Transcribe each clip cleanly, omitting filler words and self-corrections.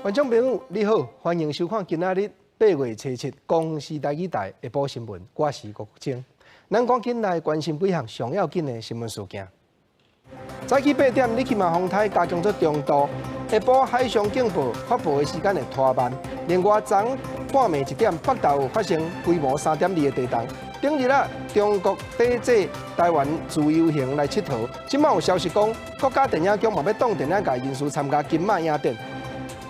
觀眾朋友，你好，歡迎收看今仔日8月初7公視台語台下晡新聞，我是郭國清。咱趕緊來關心幾項上要緊的新聞事件。早起8點，利奇馬風颱加強做中度，下晡海上警報發布的時間會拖慢。另外，昨半暝1點，北投發生規模3.2的地動。頂日啊，中國抵制台灣自由行來𨑨迌。這馬有消息講，國家電影局嘛欲擋電影界人士參加金馬影展。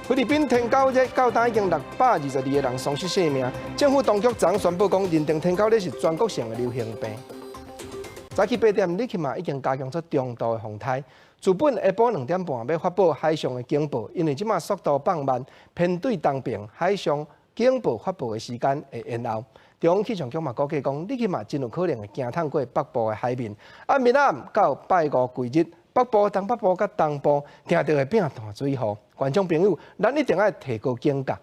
菲律賓天狗熱到今已經622個人喪失性命。政府當局昨宣布講，認定天狗熱是全國性的流行病。早起8點，利奇馬已經加強做中度的風颱。自本下晡2點半欲發布海上的警報，因為這馬速度放慢，偏對東爿海上警報發布的時間會延後。中央氣象局嘛估計講，利奇馬真有可能會行探過北部的海面。啊，明仔暗到拜五規日，北部、東北部佮東部定著會變大水雨。觀眾朋友，咱一定愛提高警覺。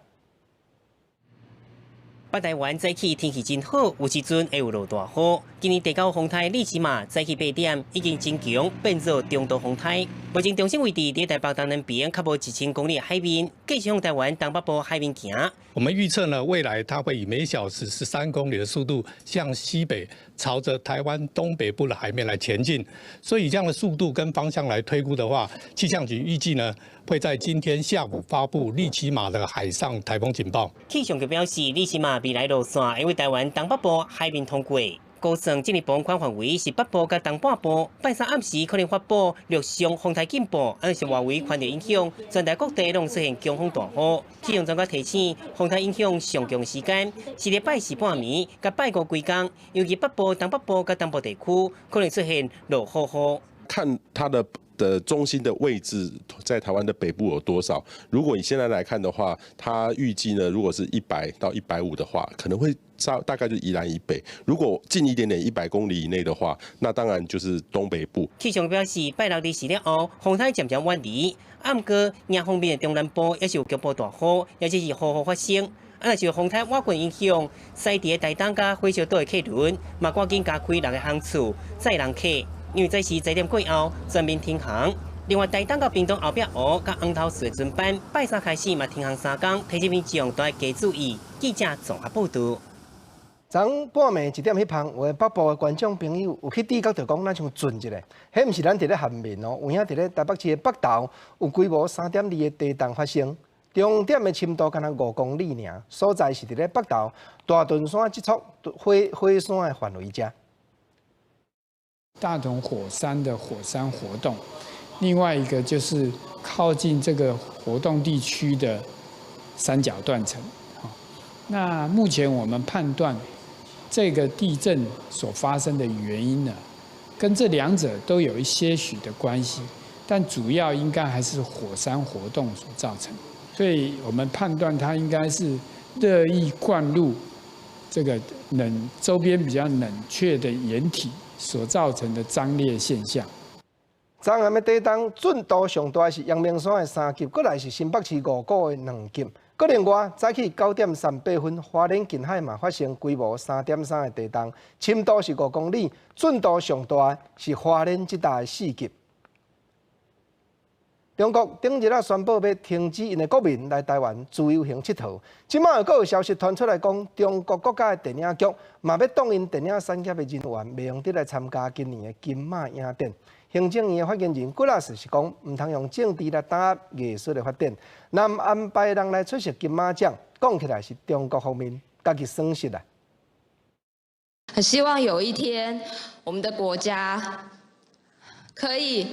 北台灣早起天氣真好，有時陣會有落大雨。今年第九風颱利奇馬早起8點已經增強變做中度風颱。目前中心位置佇台北東南邊較無1000公里海面，繼續向台灣東北部海面行。我們預測呢，未來它會以每小時13公里的速度向西北，朝着台灣東北部的海面來前進。所以這樣的速度跟方向來推估的話，氣象局預計呢，會在今天下午發布利奇馬的海上颱風警報。氣象局表示，利奇馬未來路線會為台灣東北部海面通過。估算這個暴風範圍是北部佮東半部，拜三暗時可能發布陸上風颱警報，按是外圍環流影響，全台各地攏出現強風大雨。氣象專家提醒，風颱影響上強時間是佇拜四半暝佮拜五規工，尤其北部、東北部佮東部地區可能出現落雨雨。看它的中心的位置在台灣的北部有多少？如果你現在來看的話，它預計呢，如果是100到150的話，可能會大概就宜蘭以北。如果近一點點100公里以內的話，那當然就是東北部。氣象表示，拜六日時了後，風颱漸漸遠離，毋過迎風面的中南部也是有局部大雨，也就是雨雨發生。啊，若是風颱倚近影響，駛佇台東佮火燒島的客輪，嘛趕緊加開六個航次載人客。因為這是10點過後全面停航。另外，台東到屏東後壁湖佮紅頭寺的船班，拜三開始嘛停航3工，提醒民眾都愛加注意。記者綜合報道。昨半暝1點彼旁，有的北部的觀眾朋友有去知覺著講，咱像震一下，彼毋是咱佇咧瀚面哦，有影佇咧台北市的北投有規模3.2的地動發生，中點的深度敢若5公里爾，所在是佇咧北投大屯山這處火山的範圍遮。大屯火山的火山活動，另外一個就是靠近這個活動地區的三角斷層。那目前我們判斷這個地震所發生的原因呢，跟這兩者都有一些許的關係，但主要應該還是火山活動所造成。所以我們判斷它應該是熱液灌入這個冷周邊比較冷卻的岩體所造成的張裂現象。昨暗的地動震度上大是陽明山的3級，閣來是新北市五股的2級。閣另外，早起9點38分，花蓮近海嘛發生規模3.3的地動，深度是5公里，震度上大是花蓮這帶的4級。中國頂日仔宣布欲停止𪜶的國民來台灣自由行𨑨迌。這馬又閣有消息傳出來講，中國國家的電影局嘛欲擋𪜶電影產業的人員，袂用得來參加今年的金馬影展。行政院的發言人古拉斯是講，毋通用政治來打壓藝術的發展。若毋安排人來出席金馬獎，講起來是中國方面家己損失啦。很希望有一天，我們的國家可以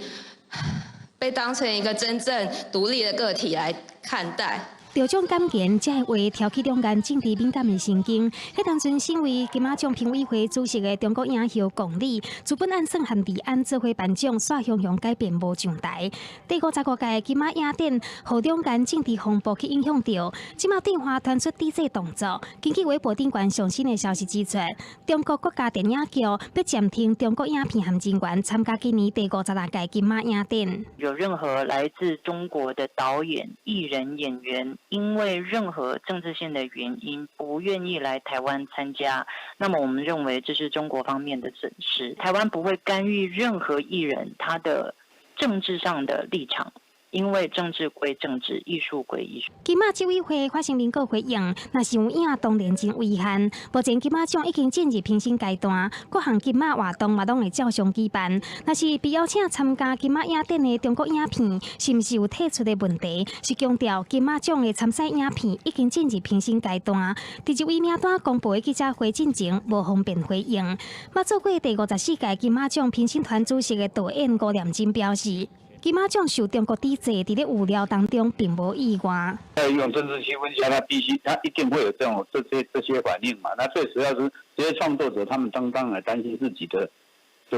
被當成一個真正獨立的個體來看待。著獎感言，這个話挑起兩岸政治敏感的神經。彼當陣身為金馬獎評委會主席的中國影后鞏俐，資本按算和李安做伙頒獎，煞雄雄改變無上台。第55屆金馬影展，予兩岸政治風暴去影響著。這馬對岸傳出抵制動作，根據微博頂懸上新的消息指出，中國國家電影局欲暫停中國影片和人員參加今年第56屆金馬影展。有任何來自中國的導演、藝人、演員，因為任何政治性的原因不願意來台灣參加，那麼我們認為這是中國方面的損失。台灣不會干預任何藝人他的政治上的立場。因為政治歸政治，藝術歸藝術。金馬執委會發聲明閣回應，若是有影當然真遺憾。目前金馬獎已經進入評審階段，各項金馬活動嘛攏會照常舉辦。若是被邀請參加金馬影展的中國影片，是毋是有退出的問題？是強調金馬獎的參賽影片已經進入評審階段。佇入圍名單公布的記者會進前，無方便回應。捌做過第54屆金馬獎評審團主席的導演吳念真表示，金馬獎受中國抵制，佇咧預料當中並無意外。在一種政治氣氛下，他必須，他一定會有這種這些反應嘛。那最主要是這些創作者，他們當然擔心自己的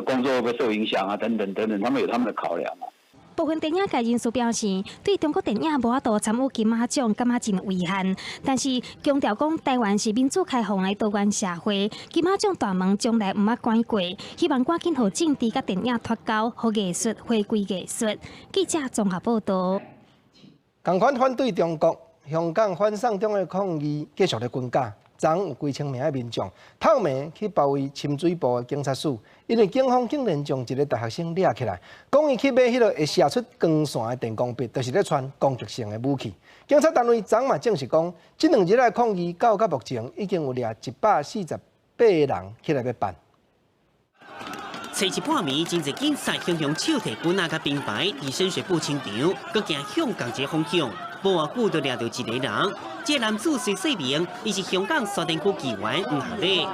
工作會不會受影響啊，等等等等，他們有他們的考量嘛。部分電影界人士表示，對中國電影無法度參與金馬獎，感覺真遺憾。但是強調講，台灣是民主開放的多元社會，金馬獎大門從來毋捌關過，希望趕緊予政治佮電影脫鈎，予藝術回歸藝術。記者綜合報導。仝款反對中國，香港反送中的抗議繼續咧轟炸。昨有幾千名的民眾透暝去包圍深水埗的警察署，因為警方竟然將一个大學生掠起來，講伊去買彼个會射出光線的電光筆，就是咧傳攻擊性的武器。警察單位昨嘛證實講，這2日來抗議到目前已經有掠148人起來欲辦。初一半暝，真濟警察雄雄手提棍仔佮冰牌，佇深水埗清場，閣行向仝一个方向。無偌久就掠著一个人，這个男子雖細名，伊是香港沙田區議員吳學禮。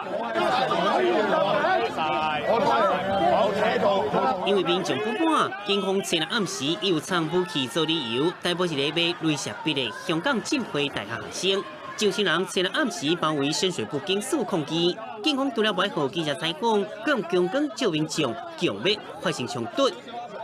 因為民眾不滿，警方昨日暗時以有藏武器做理由，逮捕一个買鐳射筆的香港浸會大學學生。上千人昨日暗時包圍深水埗警署抗議，警方除了袂予記者採訪，閣用強光照民眾，強欲發生衝突。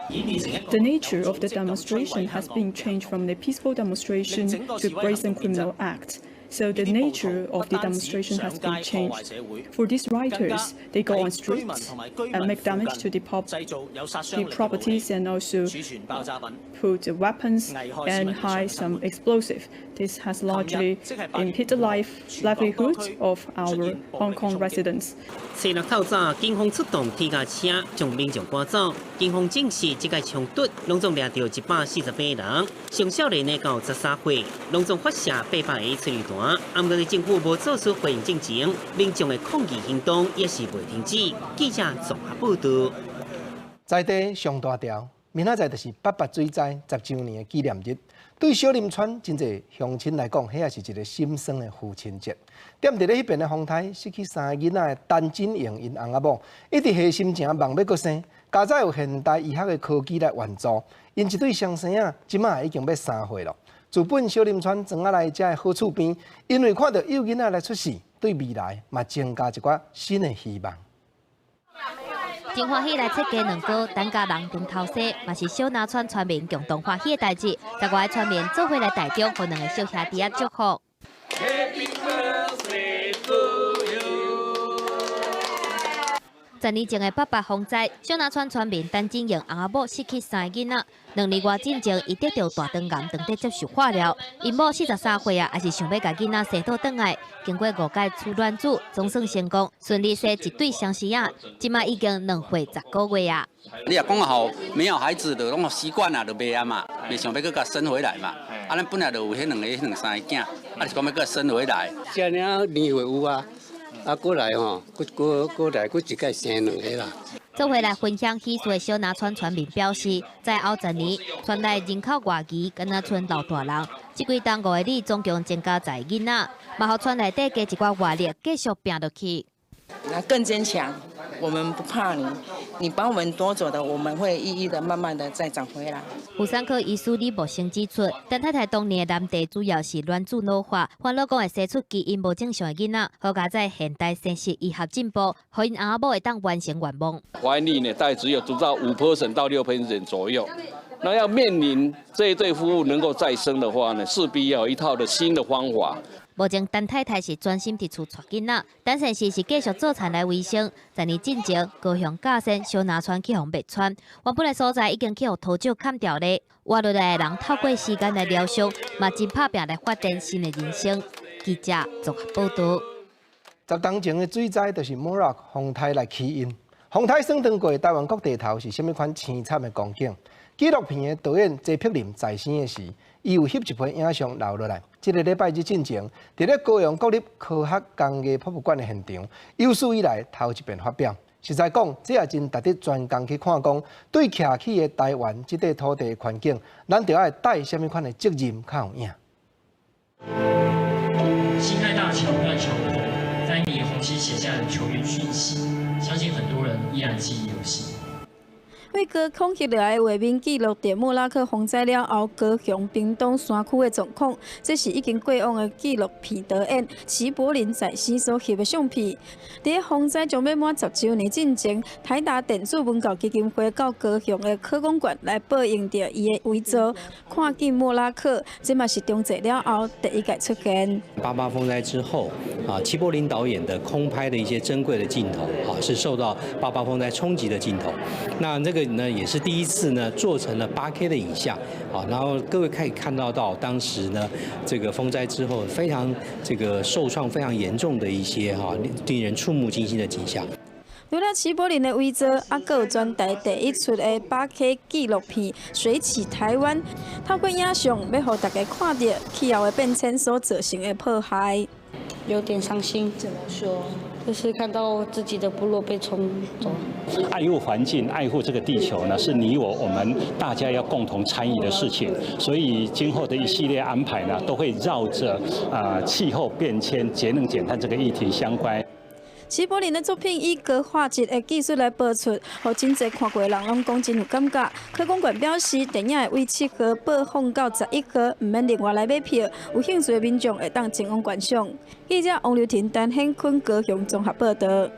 The nature of the demonstration has been changed from a peaceful demonstration to brazen criminal act. So the nature of the demonstration has been changed. For these rioters, they go on streets and make damage to the properties and also put weapons and hide some explosive. This has largely impeded the livelihood of our Hong Kong residents. 星期六透早，警方出動鐵甲車將民眾趕走。警方證實，這個衝突攏總掠著148人，上少年的到13歲，攏總發射800個催淚彈。毋過政府無做出回應進前，民眾的抗議行動也是袂停止。記者綜合報導。在地上大條，明仔載就是八八水災10週年的紀念日。對小林村真濟鄉親來講，彼也是一个心酸的父親節。踮佇咧彼邊的風颱，失去三个囡仔的陳錦榮𪜶翁仔某，一直下心情望欲閣生，佳哉有現代醫學的科技來援助，𪜶一對雙生仔這馬已經欲3歲了。自本小林村轉仔來遮的好厝邊，因為看著有囡仔來出世，對未來嘛增加一寡新的希望。真歡喜來切雞卵糕，陳家人頂頭生，嘛是小林村村民共同歡喜的代誌。10外个村民做伙來台中，予兩个小兄弟仔祝福。Happy birthday to you。 10年前的八八風災，小林村村民陳錦榮翁仔某失去三个囡仔。2年外進前，伊得著大腸癌，當地接受化療。𪜶某43歲啊，也是想欲共囡仔生倒轉來。經過五擺取卵子，總算成功，順利生一對雙生仔。這馬已經2歲10個月啊。你若講吼，沒有孩子就攏習慣啦，就袂啊嘛，袂想欲閣共生回來嘛。啊，咱本來就有彼兩个、彼兩三个囝，啊，是講欲閣生回來。這爾年歲有啊。啊，過來吼，閣閣閣來閣一擺生兩个啦。做伙來分享喜事的小林村村民表示，在後10年，村內人口外移，敢若賰老大人。這幾冬五个里總共增加10个囡仔，嘛予村內底加一寡活力，繼續拚落去。那更堅強，我們不怕你，你把我們奪走的，我們會一一的、慢慢的再找回來。婦產科醫師李木生指出，陳太太當年的難題主要是卵子老化，煩惱講會生出基因無正常的囡仔。好佳哉現代生殖醫學進步，予𪜶翁仔某會當完成願望。懷孕率呢，大概只有不到5% 到6% 左右。那要面臨這一對夫婦能夠再生的話呢，勢必要有一套的新的方法。目前陳太太是專心佇厝帶囡仔，陳先生是繼續做田來維生。10年進前，高雄甲仙小林村去予滅村，原本的所在已經去予土石砍掉咧。活落來的人透過時間來療傷，嘛真拍拚來發展新的人生。記者綜合報導。10冬前的水災就是莫拉風颱來起因，風颱算長過台灣國地頭是啥物款凄慘的光景？紀錄片的導演齊柏林在生的時，伊有翕一批影像留落來。這个禮拜日進前，佇咧高雄國立科學工藝博物館的現場，有史以來頭一遍發表。實在講，這也真值得全港去看講，對徛起的台灣這塊土地的環境，咱著愛帶啥物款的責任較有影。辛亥大橋斷橋口，翻譯洪熙寫下的求援訊息，相信很多人依然記憶猶新。為高空翕落來的畫面記錄著莫拉克風災了後，高雄屏東山區的狀況。這是已經過往的紀錄片導演齊柏林在生所翕的相片。佇風災將欲滿10週年進前，台大電子文教基金會到高雄的科工館來播映著伊的遺作《看見莫拉克》，這嘛是重災了後第一擺出現。八八風災之後，啊，齊柏林導演的空拍的一些珍貴的鏡頭，啊，是受到八八風災衝擊的鏡頭。那這個呢，也是第一次呢，做成了8K 的影像，啊，然後各位可以看到到當時呢，這個風災之後非常這個受創非常嚴重的一些哈，令人觸目驚心的景象。除了齊柏林的遺作，猶閣有全台第一齣的8K 紀錄片《水起台灣》，透過影像，欲予大家看著氣候的變遷所造成的破壞。有點傷心。怎麼說？就是看到自己的部落被沖走。愛護環境、愛護這個地球呢，是你我我們大家要共同參與的事情。所以今後的一系列安排呢，都會繞着啊氣候變遷、節能減碳這個議題相關。齊柏林的作品以高畫質的技術來播出，予真濟看過的人攏講真有感覺。科工館表示，電影會為7號播放到11號，毋免另外來買票。有興趣的民眾會當前往觀賞。記者王劉婷、陳顯坤高雄綜合報道。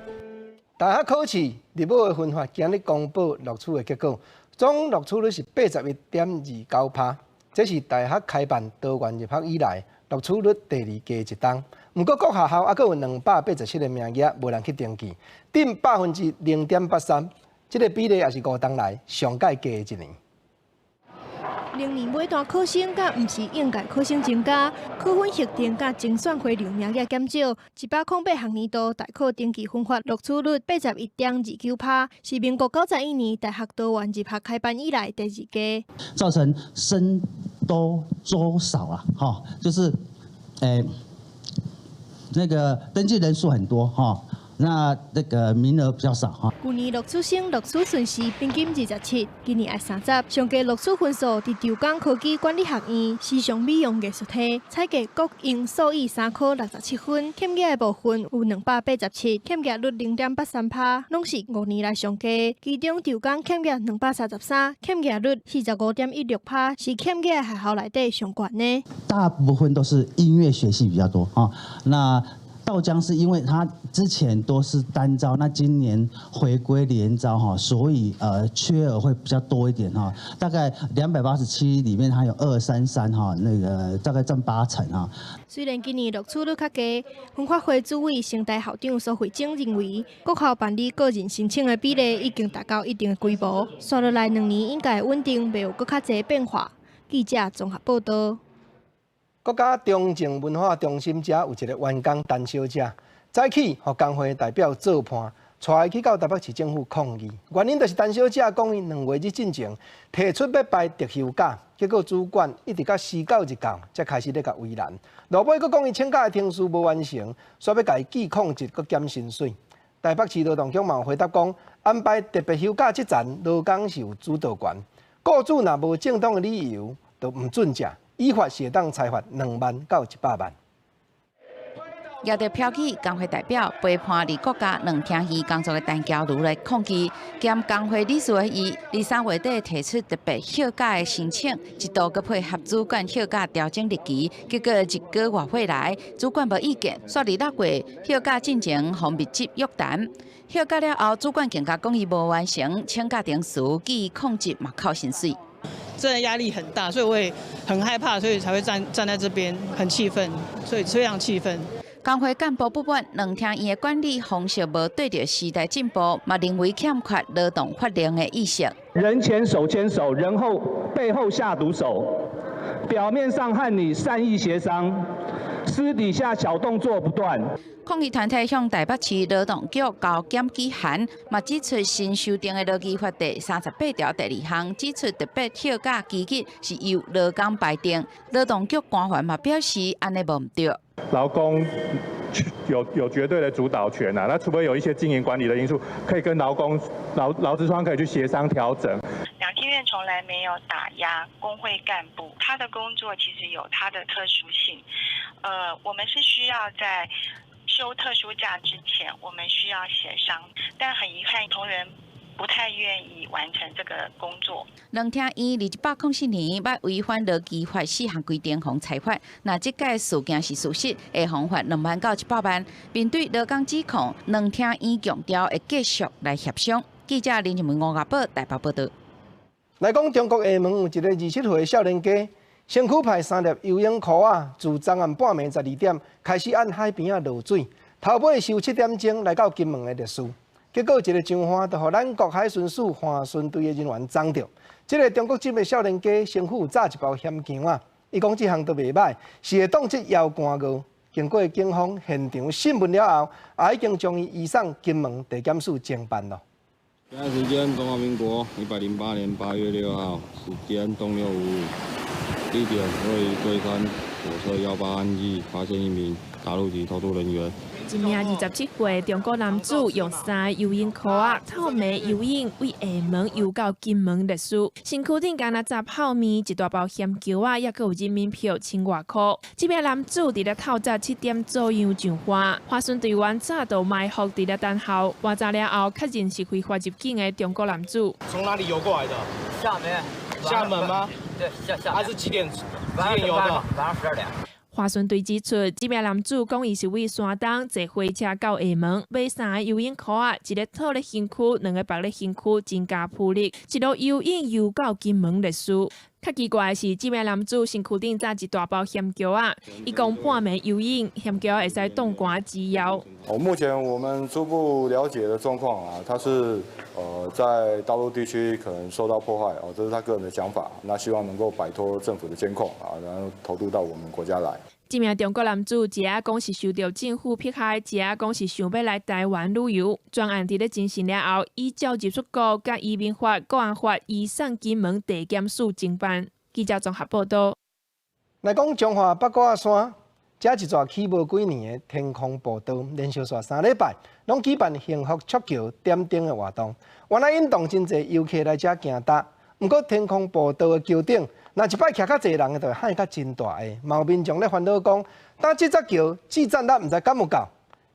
大學考試入學的分發今日公布錄取的結果，總錄取率是81.29%，這是大學開辦多元入學以來錄取率第二低一冬。毋過各學校猶閣有287個名額無人去登記，佔0.83%，這个比例也是5冬來上蓋低的一年。明年尾段考生佮毋是應屆考生增加，考分核定佮精選回流名額減少。108學年度大考登記分發錄取率81.29%，是民國91年大學多元入學開辦以來第二低。造成僧多粥少啊，哈，就是，那個登記人數很多哈，那個名額比較少哈。舊年錄取生錄取順時平均27，今年愛30。上低錄取分數佇長江科技管理學院時尚美容藝術系，採計國英數語三科67分，欠額的部分有287，欠額率0.83%，攏是5年來上低。其中長江欠額233，欠額率45.16%，是欠額學校內底上懸的。大部分都是音樂學系比較多啊，那道江是因為他之前都是單招，那今年回歸聯招哈，所以缺額會比較多一點哈，大概287裡面，它有233哈，那個大概佔8成啊。雖然今年錄取率較低，分發會主委成大校長蘇慧貞認為，國校辦理個人申請的比例已經達到一定的規模，紲落來2年應該會穩定，袂有閣較濟變化。記者綜合報道。國家中正文化中心遮有一个員工陳小姐，早起予工會代表做伴，帶伊去到台北市政府抗議。原因就是陳小姐講伊2月日進前提出欲排特休假，結果主管一直到時到日到，才開始咧共為難。落尾閣講伊請假的程序無完成，煞欲共伊記曠職，閣減薪水。台北市勞動局嘛有回答講，安排特別休假這層勞工是有主導權，雇主若無正當的理由，就毋准者。依法是會當裁罰2萬到100萬。舉著標語，工會代表陪伴佇國家兩廳院工作的陳嬌如來抗議，兼工會理事的伊，佇3月底提出特別休假的申請，一度閣配合主管休假調整日期，結果一個外回來，主管無意見，煞佇6月休假進前予密集約談，休假了後，主管更加講伊無完成請假程序，記曠職嘛扣薪水。真的壓力很大，所以我也很害怕，所以才會站在這邊，很氣憤，所以非常氣憤。工會幹部不滿兩廳院的管理方式無對著時代進步，嘛認為欠缺勞動法令的意識。人前手牽手，人後背後下毒手，表面上和你善意協商，私底下小動作不斷。抗議團體向台北市勞動局交檢舉函，嘛指出新修訂的勞基法第38條第二項，指出特別休假期日是由勞工排定。勞動局官員嘛表示，按呢無毋對。勞工有絕對的主導權啊，那除非有一些經營管理的因素，可以跟勞工勞勞資雙方可以去協商調整。兩廳院從來沒有打壓工會幹部，他的工作其實有他的特殊性。我們是需要在休特殊假之前，我們需要協商，但很遺憾，同仁不太願意完成這個工作。兩廳院204年捌違反勞基法四項規定，予裁罰。若這屆事件是屬實，會予罰2萬到100萬。面對勞工指控，兩廳院強調會繼續來協商。記者林靜文、吳家寶台北報導。來講中國廈門有一个27歲少年家，身軀派三粒游泳箍仔，自昨暗半暝12點開始按海邊仔落水，頭尾收7點鐘來到金門的歷史。結果一个上岸，就予咱國海巡署岸巡隊的人員摠著。這个中國籍的少年家身軀有紮一包險薑仔，伊講這項都袂䆀，是會當這搖竿魚。經過警方現場審問了後，也已經將伊移送金門地檢署偵辦囉。現在時間中華民國108年8月6號，時間東六五，地點位於龜山火車18安記，發現一名大陸籍偷渡人員。一名27歲中國男子用三個游泳箍仔透暝游泳，為廈門游到金門歷史，身軀頂干焦紮泡麵，一大包鹹球仔，抑閣有人民幣千外箍。這名男子佇咧透早7點左右上岸，岸巡隊員早就埋伏佇咧等候，觀察了後確認是非法入境的中國男子。從哪裡游過來的？廈門。廈門嗎？對，廈廈。他是幾點？幾點游的？晚上12點。岸巡隊指出，這名男子講伊是為山東坐火車到廈門，買三个游泳箍仔，一个套咧身軀，兩个縛咧身軀，增加浮力，一路游泳游到金門歷史。較奇怪的是，這名男子身軀頂紮一大包鹹蕎仔，伊講半暝游泳，鹹蕎仔會使擋寒止枵。哦，目前我們初步了解的狀況啊，他是在大陸地區可能受到迫害哦，這是他個人的想法。那希望能夠擺脫政府的監控啊，然後偷渡到我們國家來。這名中國男子一下講是受著政府迫害，一下講是想欲來台灣旅遊。專案佇咧偵訊了後，依照入出國佮移民法、國安法移送金門地檢署偵辦。記者綜合報導。來講彰化八卦山，這一座起無幾年的天空步道，連續煞3禮拜，攏舉辦幸福觸橋點燈的活動，原來引動真濟遊客來遮行踏。毋過天空步道的橋頂，若一擺徛較濟人的，就會喊較真大下。嘛有民眾咧煩惱講，當這座橋止站力毋知敢有夠。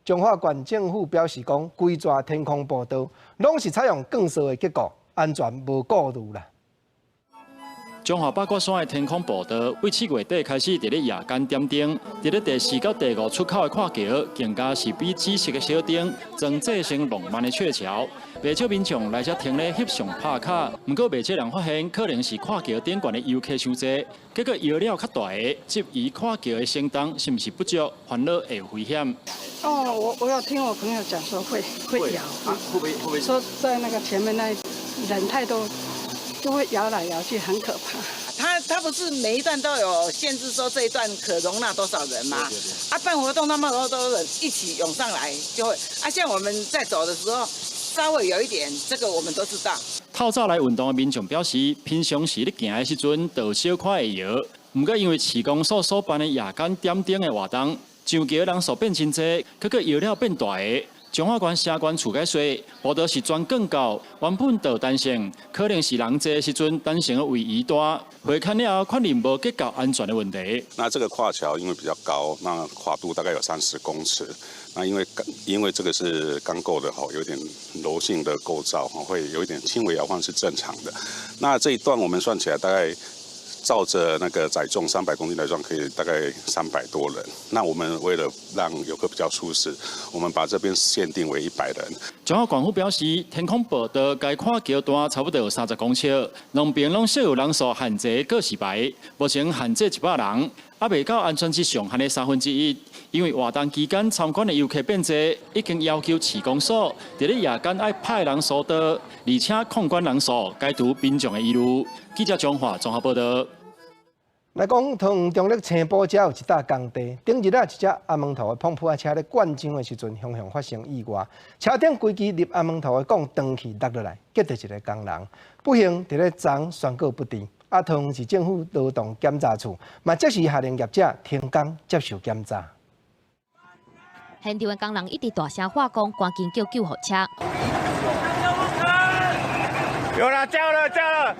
彰化縣政府表示講，規座天空步道攏是採用鋼索的結構，安全無顧慮啦。彰化八卦山的天空步道，為7月底開始佇咧夜間點燈，佇咧第四佮第五出口的跨橋，更加是比紫色的小燈裝製成浪漫的鵲橋。袂少民眾來遮停咧翕相拍卡，毋過袂少人發現可能是跨橋頂懸的遊客傷濟，結果搖了較大下，質疑跨橋的承重是毋是不足，煩惱會有危險。哦，我有聽我朋友講說會搖，會不會？說在那個前面那人太多。就會搖來搖去，很可怕。他不是每一段都有限制，說這一段可容納多少人嗎？啊，辦活動那麼多人一起湧上來，就會啊，像我們在走的時候，稍微有一點，這個我們都知道。透早來運動的民眾表示，平常時咧行的時陣，就小可會搖。毋過因為市公所所辦的夜間點燈的活動，上橋人數變真濟，閣閣搖了變大下。彰化縣城管處解說，步道是全鋼構，原本就彈性，可能是人濟時陣彈性的位移大，會勘了後確認無結構安全的問題。那這個跨橋因為比較高，那跨度大概有30公尺，那因為這個是鋼構的吼，有點柔性的構造，會有一點輕微搖晃是正常的。那這一段我們算起來大概，照着那個載重300公斤來算，可以大概300多人。那我們為了讓遊客比較舒適，我們把這邊限定為100人。彰化縣府表示，天空步道該跨橋段差不多有30公尺，兩邊攏設有人數限制告示牌，目前限制100人，猶未到安全之上限的1/3。因為活動期間參觀的遊客變濟，已經要求市公所佇咧夜間愛派人疏導，而且控管人數，解除民眾的疑慮。記者彰化綜合報導。來講，桃園中壢青埔遮有一搭工地，頂日啊，一隻阿門頭的膨鋪仔車咧灌漿的時陣，雄雄發生意外，車頂規支入阿門頭的摃斷去落落來，擊著一个工人，不幸佇咧昨宣告不治。啊，桃園市政府勞動檢查處嘛，即時下令業者停工接受檢查。現場的工人一直大聲喊講，趕緊叫救護車。有啦，叫了，叫了，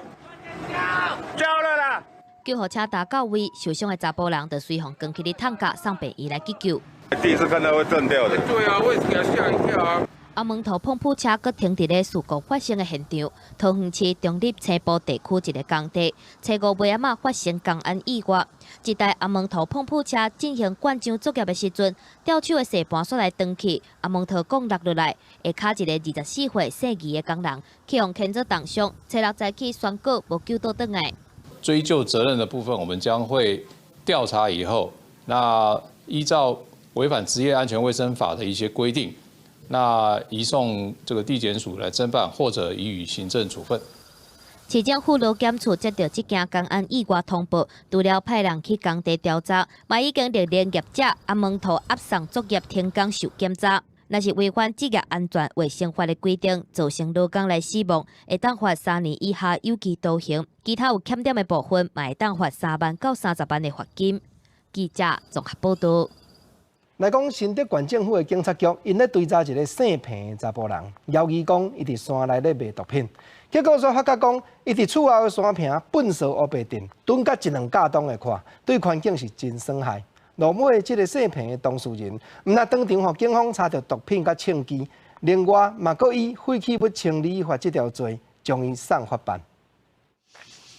叫了啦！救護車達到位，受傷的查埔人就隨予扛起咧擔架送病院來急救。第一次看到會震掉的。對啊，我也是給他嚇一跳啊。阿門頭膨鋪車閣停佇咧事故發生的現場，桃園市中壢青埔地區一个工地，初五尾仔發生工安意外，一台阿門頭膨鋪車進行灌漿作業的時陣，吊手的踅盤煞來斷去，阿門頭摃落落來，下跤一个24歲姓余的工人，去予牽做重傷，初六早起宣告無救倒轉來。追究責任的部分，我們將會調查以後，那依照違反職業安全衛生法的一些規定，那移送這個地檢署來偵辦，或者予以行政處分。市政府勞檢處接到這件工安意外通報，除了派人去工地調查，嘛已經勒令業者阿門頭押送作業停工受檢查。若是違反職業安全衛生法的規定，造成勞工來死亡，會當罰3年以下有期徒刑；其他有欠點的部分，嘛會當罰3萬到30萬的罰金。記者綜合報導。來講，新竹縣政府的警察局，𪜶咧追查一个姓彭的查埔人，枵疑講伊佇山內咧賣毒品，結果煞發覺講，伊佇厝後的山坪糞掃烏白糞，囤甲一兩甲當的闊，對環境是真損害。落尾這个姓彭的當事人，毋但當場予警方查著毒品佮槍支，另外嘛閣以廢棄物清理法這條罪，將伊送法辦。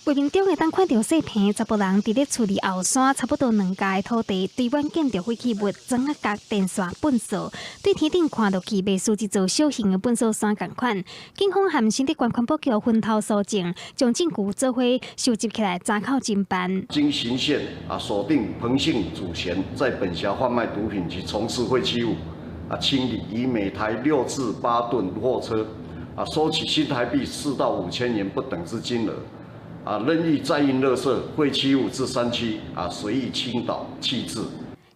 畫面中會當看著姓彭查埔人佇咧厝裡後山，差不多兩甲的土地堆滿建築廢棄物、磚仔角、電線、糞掃，對天頂看落去，袂輸一座小型的糞掃山仝款。警方和新竹縣環保局分頭搜證，將證據做伙收集起來，查扣偵辦。經循線啊，鎖定彭姓主嫌在本轄販賣毒品及從事廢棄物啊清理，以每台6至8噸貨車啊收取新台幣4到5千元不等之金額。啊，任意載運垃圾廢棄物至山區啊，隨意傾倒棄置。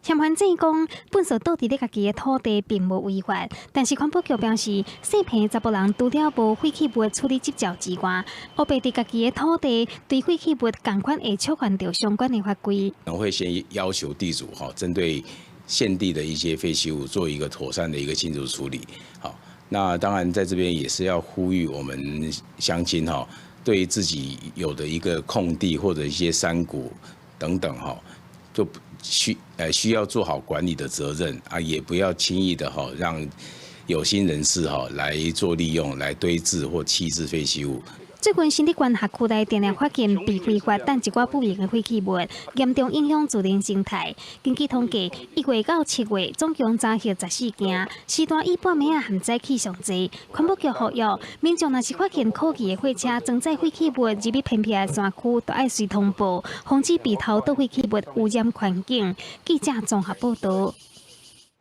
嫌犯證講，糞掃倒佇咧家己的土地並無違法，但是環保局表示，姓彭查埔人除了無廢棄物處理執照之外，烏白佇家己的土地堆廢棄物，仝款會觸犯著相關的法規。我會先要求地主哈，針對現地的一些廢棄物做一個妥善的一個清除處理。好，那當然在這邊也是要呼籲我們鄉親哈。對自己有的一個空地或者一些山谷等等哈，就需要做好管理的責任啊，也不要輕易的哈讓有心人士哈來做利用，來堆置或棄置廢棄物。最近新竹縣轄區內定定發現被非法擲一寡不明的廢棄物，嚴重影響自然生態。根據統計，1月到7月總共查獲14件，時段以半暝仔和早起上濟。環保局呼籲民眾，若是發現可疑的貨車裝載廢棄物入去偏僻的山區，都愛隨通報，防止被偷倒廢棄物污染環境。記者綜合報導。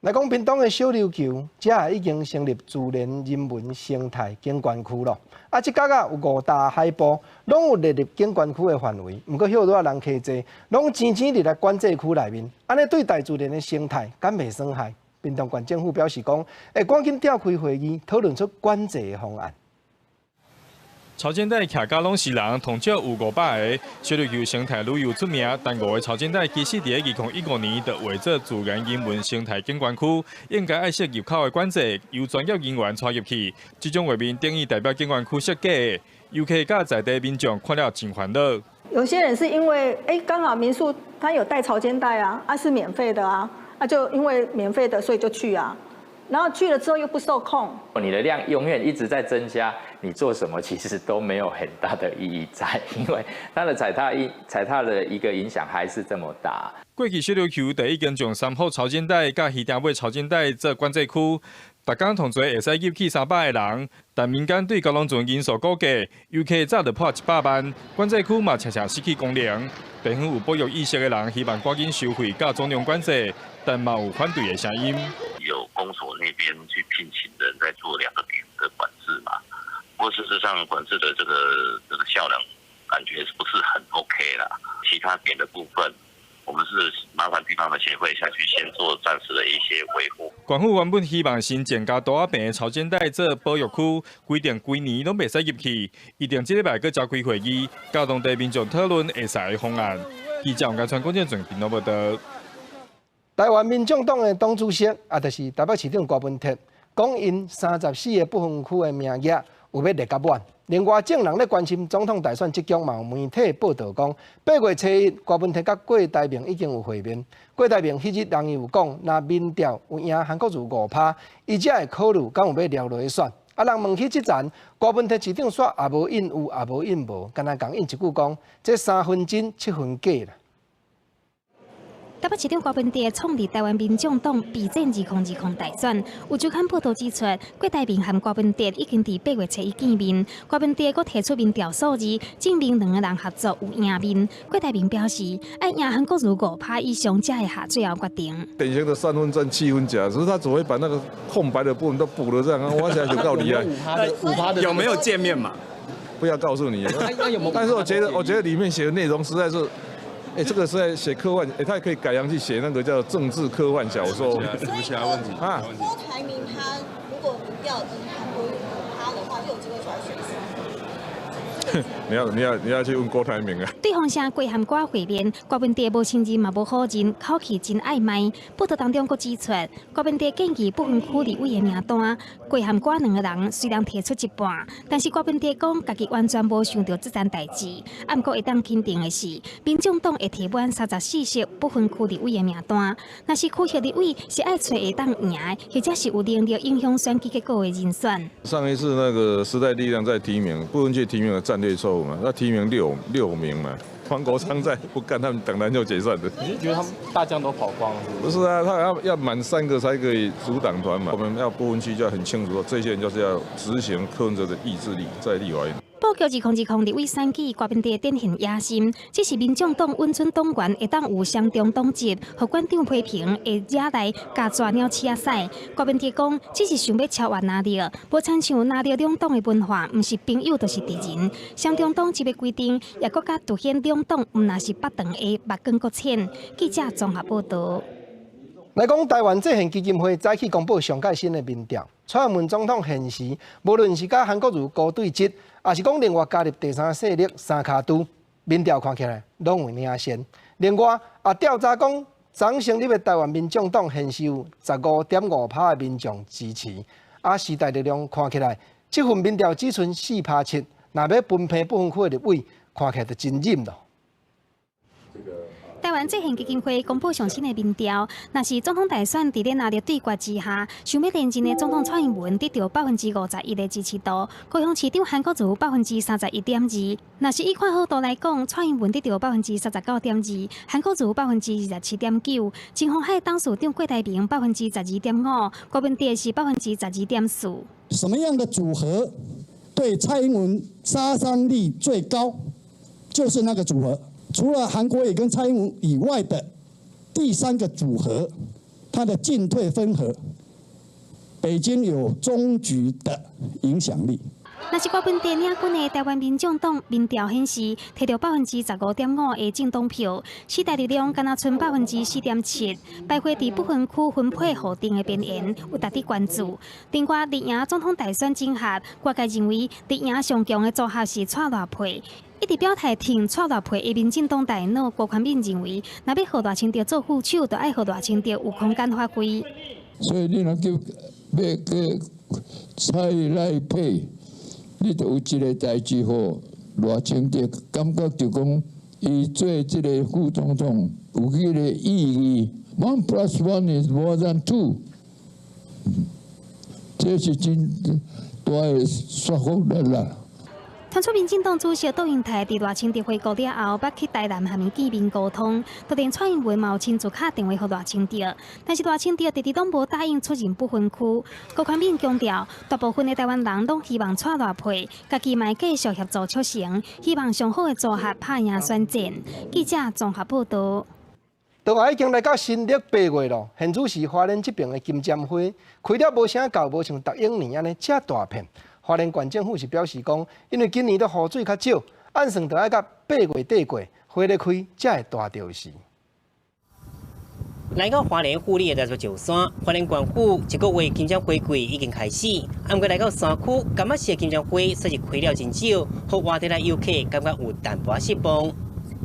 來講，屏東的小琉球，遮已經成立自然人文生態景觀區咯。啊，這角仔有五大海埔，攏有列入景觀區的範圍。毋過歇熱仔人客濟，攏錢錢入來管制區內面，按呢對大自然的生態敢袂損害？屏東縣政府表示講，會趕緊召開會議，討論出管制的方案。潮間帶徛甲攏是人，通少有500个。小琉球生態旅遊出名，但五个潮間帶其實佇2015年就劃做自然人文生態景觀區，應該愛設入口的管制，由專業人員帶入去。這種畫面等於代表景觀區設計的，遊客佮在地民眾看了真煩惱。有些人是因為，欸，剛好民宿他有帶潮間帶啊，啊是免費的啊，啊就因為免費的，所以就去啊。然後去了之後又不受控，你的量永遠一直在增加，你做什麼其實都沒有很大的意義在，因為它的踩踏的一個影響還是這麼大。過去小琉球就已經將三福潮間帶佮漁埕尾潮間帶做管制區，逐工同齊會使入去300个人，但民間對蛟龍船人數估計，遊客早就破100萬，管制區嘛常常失去功能。地方有保育意識的人希望趕緊收費佮總量管制，但嘛有反對的聲音。有公所那邊去聘請人在做兩個點的管制嘛，不過事實上管制的這個效能感覺是不是很 OK 啦？其他點的部分，我們是麻煩地方的協會下去先做暫時的一些維護。縣府原本希望新建佮桌仔坪的潮間帶做保育區，規定規年攏袂使入去。預定這禮拜閣召開會議，佮當地民眾討論會使的方案。記者王家川、郭建俊，屏東報導。台灣民眾黨的黨主席，也就是台北市長柯文哲，講𪜶34個不分區的名額有欲列較滿。另外，眾人咧關心總統大選即將嘛有媒體報導講，8月初1，柯文哲佮郭台銘已經有會面。郭台銘彼日人伊有講，若民調有贏韓國瑜5趴，伊才會考慮敢有欲留落去選。啊，人問起這層，柯文哲市長煞也無應有，也無應無，干焦共𪜶一句講，這三分真七分假啦。台北市長柯文哲創立台灣民眾黨備戰2020大選，有週刊報導指出，郭台銘和柯文哲已經佇8月初1見面。柯文哲閣提出民調數字，證明兩個人合作有贏面。郭台銘表示，愛贏韓國瑜5趴以上才會下最後決定。典型的三分真七分假，只是他只會把那個空白的部分都補了這樣。我想就夠厲害。5趴的有沒有見面嘛？不要告訴你。但是我覺得裡面寫的內容實在是。哎，這個是在寫科幻，哎，他也可以改良去寫那個叫政治科幻小說。所以郭台銘他如果民調贏韓國瑜5趴的話，就有機會出來選。你要去問郭台銘啊。對方聲郭和郭會面，郭文哲無承認嘛無否認，口氣真曖昧。報導當中閣指出，郭文哲建議不分區立委的名單，郭和郭兩個人雖然提出一半，但是郭文哲講家己完全無想著這層代誌。啊，毋過會當肯定的是，民眾黨會提滿34席不分區立委的名單。若是區域立委是愛揣會當贏，或者是有能力影響選舉結果的人選。上一次那個時代力量在提名不分區提名的戰略錯誤嘛，那提名六名嘛，黃國昌再不幹，他們黨團就解散的。你是覺得他們大將都跑光了？不是啊，他要滿三個才可以組黨團嘛。我們要不分區就要很清楚，這些人就是要執行柯文哲的意志力，在立法院。布局2020立委選舉，郭文哲展現野心，只是民眾黨穩準黨員會當有雙重黨籍，予館長批評會惹來共蛇鳥鼠仔屎。郭文哲講，只是想欲超越藍綠，無親像藍綠兩黨的文化，毋是朋友就是敵人。雙重黨籍的規定，也閣較凸顯兩黨毋若是腹腸下目光閣淺。記者綜合報導。來講台灣制憲基金會早起公布上蓋新的民調，蔡英文總統現時無論是佮韓國瑜高對質，抑是講另外加入第三勢力三跤拄，民調看起來攏有領先。另外，也調查講，昨成立的台灣民眾黨現時有15.5%的民眾支持，啊，時代力量看起來，這份民調只剩4.7%，若欲分配不分區的立委，看起來就真忍咯。台灣制憲基金會公布上新的民調，若是總統大選佇咧藍綠對決之下，想欲連任的總統蔡英文得著51%的支持度，高雄市長韓國瑜31.2%。若是以看好度來講，蔡英文得著39.2%，韓國瑜27.9%，前鴻海董事長郭台銘12.5%，郭文哲是12.4%。什麼樣的組合對蔡英文殺傷力最高？就是那個組合。除了韓國瑜跟蔡英文以外的第三個組合，它的進退分合，北京有終局的影響力。若是郭文哲領軍的台灣民眾黨民調顯示，摕著15.5%的政黨票，時代力量干焦賰4.7%，徘徊佇不分區分配予定的邊緣，有值得關注。另外，綠營總統大選整合，外界認為綠營上強的組合是蔡賴配。一直表態挺蔡賴配的民進黨大腦郭寬敏認為，若欲予賴清德做副手，就愛予賴清德有空間發揮。所以你若叫欲叫蔡賴配，你就有一個代誌予賴清德感覺就講，伊做這個副總統有彼個意義。One plus one is more than two，這是真大的說服力啦。傳出民進黨主席杜英台佇賴清德回國了後，捌去台南和伊見面溝通。當然蔡英文嘛有親自敲電話予賴清德，但是賴清德直直攏無答應出任不分區。郭寬敏強調，大部分的台灣人攏希望蔡賴配，家己嘛會繼續協助促成，希望上好的組合拍贏選戰。記者綜合報導。都已經來到新曆8月咯，現此時花蓮這爿的金針花開了無啥夠，無像逐往年按呢遮大片。花蓮縣政府是表示講，因為今年的雨水較少，按算著愛到8月底過，花咧開才會大著時。來到花蓮富里的六十石山，花蓮縣府這個月金針花季已經開始。毋過來到山區，柑仔色的金針花算是開了真少，予外地來遊客感覺有淡薄失望。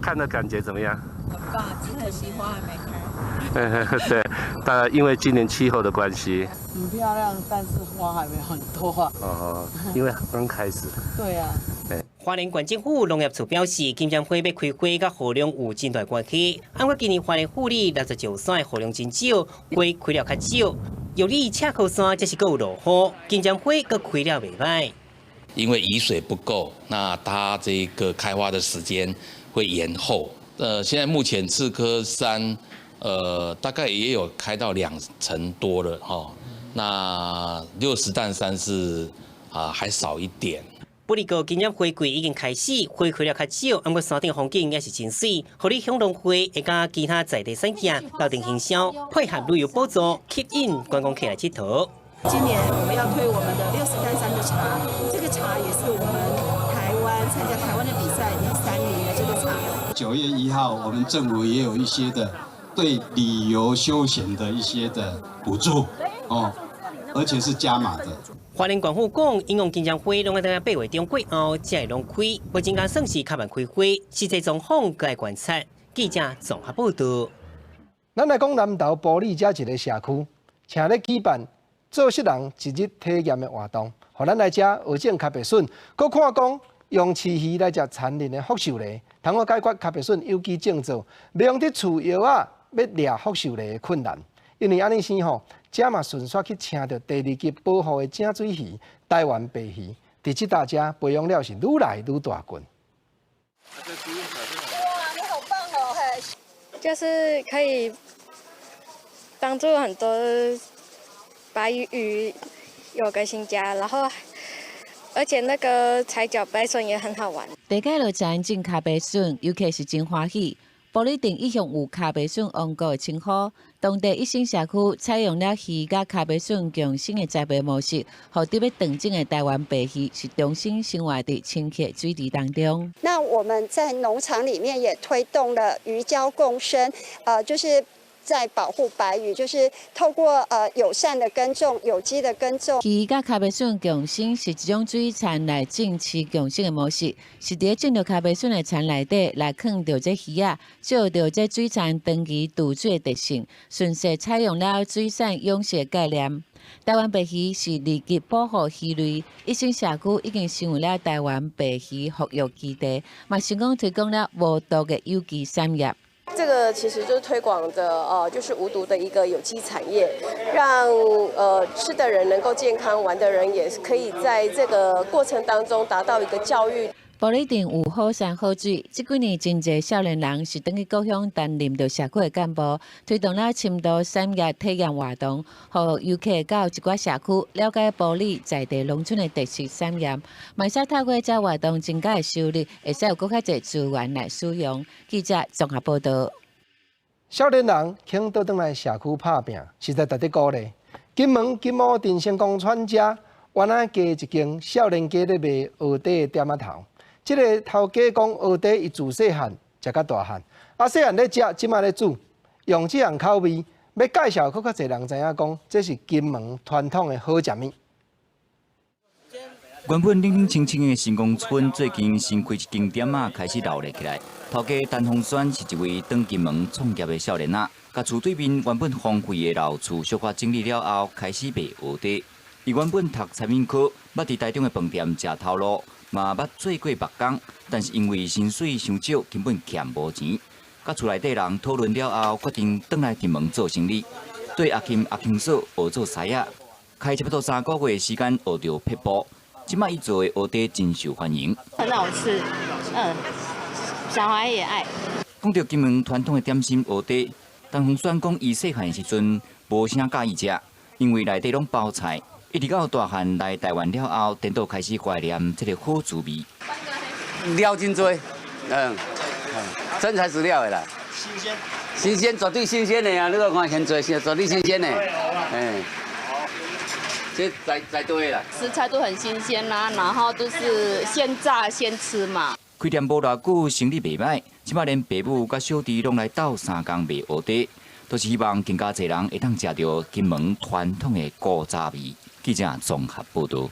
看的感覺怎麼樣？很棒，只可惜花還沒開。對，當然因為今年氣候的關係。很漂亮，但是花還沒很多啊。哦，因為剛開始。對啊。花蓮縣政府農業處表示，金針花欲開花佮雨量有真大關係。毋過今年花蓮富里六十石山的雨量真少，花開了較少。玉里赤科山則是閣有落雨，金針花閣開了袂䆀。因為雨水不夠，那它這個開花的時間會延後。現在目前赤科山，大概也有開到2成多了哈。那60擔山是啊，還少一點。不過，金針花季已經開始，花開了較少，毋過山頂風景也是真媠，予你享龍花會佮其他在地產業鬥陣行銷，配合旅遊補助，吸引觀光客來𨑨迌。今年我們要推我們的60擔山的茶，這個茶也是我們台灣參加台灣的比賽第3名的這個茶。9月1號，我們政府也有一些的對旅遊休閒的一些的補助哦，而且是加碼的。花蓮縣府講，應用金針花攏愛等8月中過後才會攏開，無真敢算是較慢開花，實際狀況閣愛觀察。記者綜合報道。咱來講南投埔里遮一個社區，請咧舉辦做穡人一日體驗的活動，予咱來遮學種跤白筍，閣看講用飼魚來食殘忍的福壽螺，通好解決跤白筍有機種植，袂用佇厝藥仔欲掠福壽螺的困難。因為按呢生吼，遮嘛順紲去請著第2級保護的井水魚、台灣白魚，佇這搭遮培養了是愈來愈大群。哇，你好棒哦！嘿，就是可以幫助很多白魚有個新家，然後而且那個踩茭白筍也很好玩。地界落田種跤白筍，遊客是真歡喜。埔里鎮一向有跤白筍王國的稱呼，當地一新社區採用了魚佮跤白筍共生的栽培模式，予佇欲斷種的台灣白魚是重新生活佇清澈水池當中。那我們在農場裡面也推動了魚礁共生，就是在保護白魚，就是透過友善的耕種、有機的耕種。魚佮跤白筍共生是一種水田內種飼共生的模式，是佇種著跤白筍的田內底來囥著這魚仔，照著這水田長期貯水的特性，順勢採用了水產養殖的概念。台灣白魚是2級保護魚類，一新社區已經成為了台灣白魚復育基地，嘛成功推廣了無毒的有機產業。這個其實就是推廣的，就是無毒的一個有機產業，讓吃的人能夠健康，玩的人也可以在這個過程當中達到一個教育。埔里鎮有好山好水，這幾年真濟少年人是轉去故鄉擔任著社區的幹部，推動了深度產業體驗活動，予遊客到一寡社區了解埔里在地農村的特色產業，嘛會使透過這活動增加的收入，會使有閣較濟資源來使用。記者綜合報道。少年人肯倒轉來社區拍拚，實在值得鼓勵。金門金武鎮成功村遮，原來加一間少年家咧賣蚵仔的店仔頭。這個頭家講蚵仔，伊自細漢食到大漢，啊細漢咧食，這馬咧煮，用這項口味，欲介紹，閣較濟人知影講，這是金門傳統的好食物。原本冷冷清清的成功村，最近新開一間店仔，開始熱鬧起來。頭家陳鴻宣是一位轉金門創業的少年仔，共厝對面原本荒廢的老厝小可整理了後，開始賣蚵仔。伊原本讀餐飲科，捌佇台中的飯店食頭路，嘛捌做過木工，但是因為薪水傷少，根本欠無錢。佮厝內底人討論了後，決定轉來金門做生理。對阿金、阿金嫂學做師仔，開差不多3個月的時間學著撇步。這擺伊做的蚵仔真受歡迎，很好吃，小孩也愛。講著金門傳統的點心蚵仔，陳鴻宣講伊細漢的時陣無啥佮意食，因為內底攏包菜。一直到大漢來台灣了後，顛倒開始懷念這個好滋味。料真濟，真材實料的啦。新鮮，新鮮，絕對新鮮的啊！你看現做，絕對新鮮的，這在在對啦。食材都很新鮮啦，然後都是現炸現吃嘛。開店無偌久，生意袂䆀，這擺連爸母佮小弟攏來鬥相共賣蚵嗲，都是希望更加濟人會當食著金門傳統的古早味。記者綜合報導。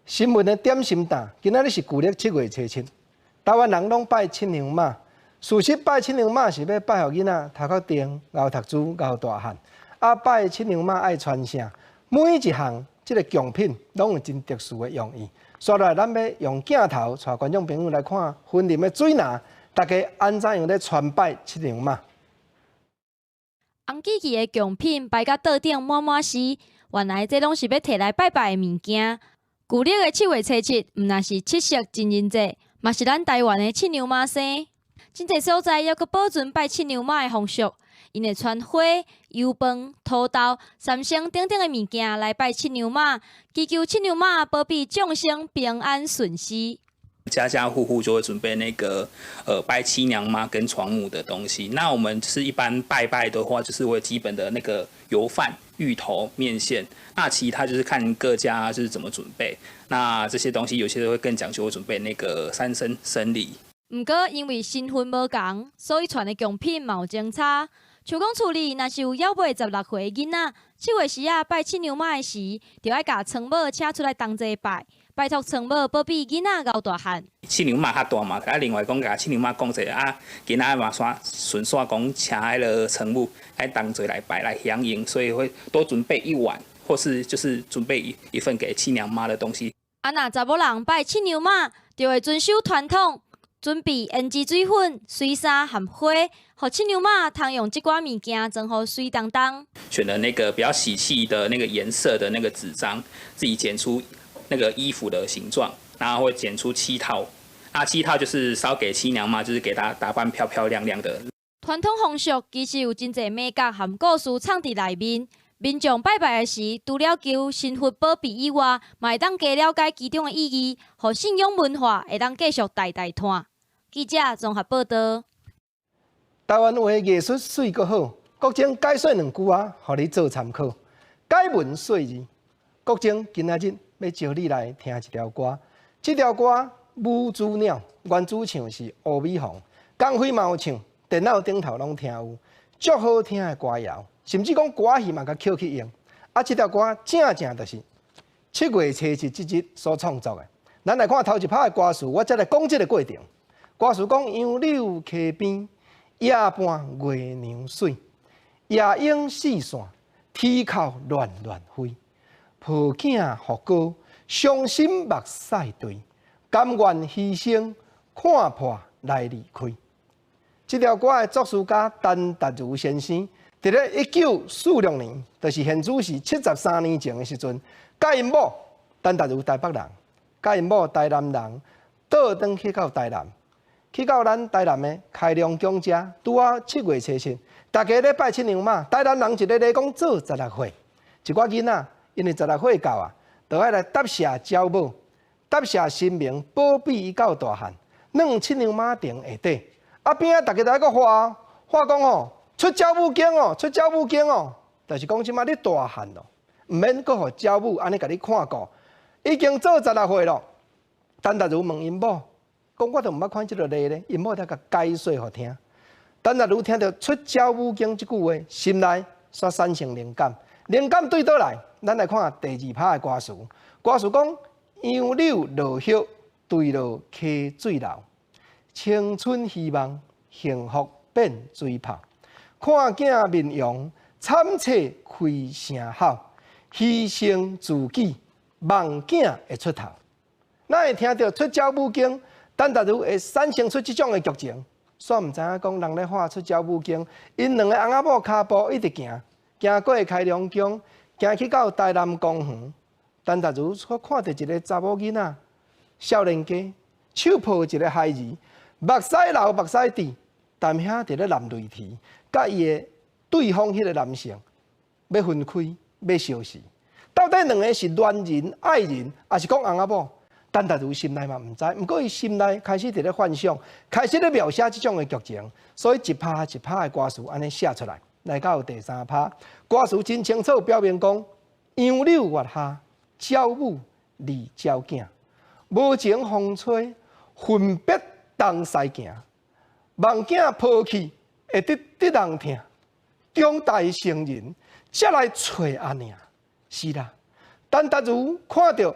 新聞的點心檔，今仔日是舊曆7月初7，台灣人攏拜七娘媽。事實拜七娘媽是欲拜予囡仔頭殼定、𠢕讀書、𠢕大漢。啊，拜七娘媽愛傳啥？每一項這个貢品攏有真特殊的用意。煞落來，咱欲用鏡頭帶觀眾朋友來看雲林的水林，大家按怎樣咧傳拜七娘媽？紅記記的貢品擺甲桌頂滿滿是，原來這攏是欲提來拜拜的物件。舊曆的7月初7，毋但是七夕情人節，嘛是咱台灣的七娘媽生。真濟所在猶閣保存拜七娘媽的風俗，𪜶會傳花、油飯、土豆、三牲等等的物件來拜七娘媽，祈求七娘媽保庇眾生平安順遂。家家戶戶就會準備那個拜七娘媽跟床母的東西。那我們是一般拜拜的話，就是會基本的那個油飯、芋頭、麵線。那其他就是看各家就是怎麼準備。那這些東西有些會更講究，會準備那個三牲牲禮。毋過因為身份無仝，所以傳的貢品嘛有相差。像講厝裡若是有猶未16歲囡仔，7月時仔拜七娘媽的時，就愛共床母請出來同齊拜，拜託床母保庇囡仔𠢕大漢。七娘媽較大嘛，啊另外講共七娘媽講者啊，囡仔嘛煞順紲講請彼个床母來同齊來拜來響應，所以會多準備一碗，或是就是準備一份給七娘媽的東西。啊，若查某人拜七娘媽，就會遵守傳統。準備胭脂水粉、水衫和花，予七娘媽通用這寡物件裝予媠當當。選了那個比較喜氣的那個顏色的那個紙張，自己剪出那個衣服的形狀，然後會剪出七套。那七套就是燒給七娘媽，就是給她打扮漂漂亮亮的。傳統風俗其實有真濟眉角和故事藏佇內面。民眾拜拜的時，除了求神佛保庇以外，嘛會當加了解其中的意義，予信仰文化會當繼續代代傳。記者綜合報導。台灣話藝術媠閣好，國珍解說兩句話，予你做參考。解文說字，國珍今仔日欲招你來聽一條歌。這條歌《母子鳥》，原主唱是烏美鳳，江輝嘛有唱，電腦頂頭攏聽有，足好聽的歌謠，甚至講歌仔戲嘛共抾去用。啊，這條歌正正就是7月初7這日所創作的。咱來看頭一拍的歌詞，我才來講這个過程。歌詞講楊柳溪邊，夜半月娘媠，夜鶯四散，啼哭亂亂飛。抱囝予哥，傷心目屎垂，甘願犧牲，看破來離開。這條歌的作詞家陳達如先生，佇咧1946年，就是現主是73年前的時陣，佮𪜶某陳達如台北人，佮𪜶某台南人，倒轉去到台南。去到咱台南的開隆宮遮，拄仔7月初7，大家咧拜七娘媽。台南人一个咧講做16歲，一寡囡仔因為16歲到啊，就愛來答謝鳥母，答謝神明保庇伊到大漢，軟七娘媽殿下底。啊邊仔大家都愛閣喊，喊講吼，出鳥母經哦，出鳥母經哦，就是講這擺你大漢咯，毋免閣予鳥母按呢共你看顧，已經做16歲咯。陳達如問𪜶某。講我都毋捌看這个例咧，𪜶某才共解說予聽。陳達如聽著出鳥母經這句話，心內煞產生靈感。靈感對佗來？咱來看第二拍的歌詞。歌詞講：楊柳落葉，墜落溪水流，青春希望，幸福變水泡。看囝面容，慘凄開聲吼，犧牲自己，望囝會出頭。咱會聽著出鳥母經？陳達如會產生出這種的劇情，煞毋知影講人咧喊出鳥母經，𪜶兩个翁仔某跤步一直行，行過開隆宮，行去到台南公園。陳達如卻看著一个查某囡仔，少年家，手抱一个孩兒，目屎流目屎滴，但遐佇咧淋淚啼，佮伊的對方彼个男性欲分開，欲相死。到底兩个是戀人、愛人，抑是講翁仔某？陳達如心內嘛毋知，毋過伊心內開始佇咧幻想，開始咧描寫這種的劇情，所以一拍一拍的歌詞按呢寫出來，來到第三拍，歌詞真清楚表明講：楊柳月下，鳥母離鳥囝，無情風吹，分別東西行，夢囝抱去會得得人疼，長大成人才來揣阿娘。是啦，陳達如看著